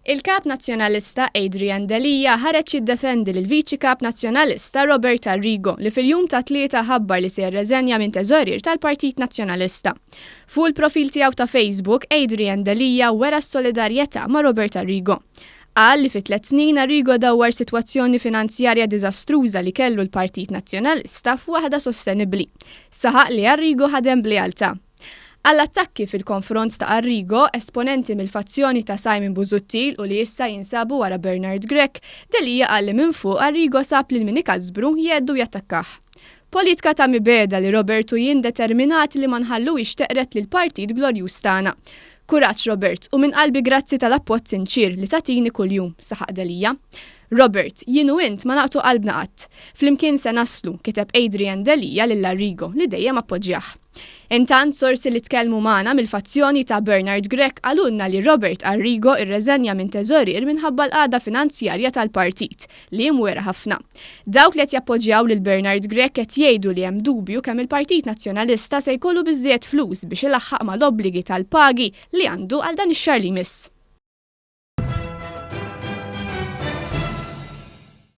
Il-Kap Nazzjonalista Adrian Delia ħareġ jiddefendi lill-Viċi Kap Nazzjonalista Robert Arrigo li fil-jum tat-Tlieta ħabbar li se jirreżenja minn Teżorier tal-Partit Nazzjonalista. Fuq il-profil tiegħu ta' Facebook, Adrian Delia wera s-solidarjetà ma' Robert Arrigo. Qal li fi tliet snin Arrigo dawwar sitwazzjoni finanzjarja diżastruża li kellu l-Partit Nazzjonalista f'waħda sostenibbli. Saħaq li Arrigo ħadem b'lealtà. Għall-attakki fil-konfront ta' Arrigo, esponenti mill-fazzjoni ta' Simon Busuttil u li issa jinsabu wara Bernard Grech, Delia qal li minn fuq Arrigo sab lil min ikasbru, jgħeddu u jattakkah. Politka ta' mibegħda li Robert u jien determinati li ma nħalluhiex teqred lill-partit glorjuż tagħna. Kuraġġ Robert u minn qalbi grazzi tal-appoġġ sinċier li tagħtini kuljum, saħaq Delia. Robert, jien u int ma naqtgħu qalbna qatt. Flimkien se naslu, kiteb Adrian Delia lil Arrigo li dejjem appoġġjah. Intant, sorsi li tkellmu magħna mill-fazzjoni ta' Bernard Grech qalulna li Robert Arrigo irreżenja minn teżorier minħabba l-qagħda finanzjarja tal-partit, li hi mwiegħra ħafna. Dawk li qed jappoġġjaw lil Bernard Grech qed jgħidu li hemm dubju kemm il-Partit Nazzjonalista se jkollu biżżejjed flus biex ilaħħaq mal-obbligi tal-pagi li għandu għal dan ix-xahar li jmiss.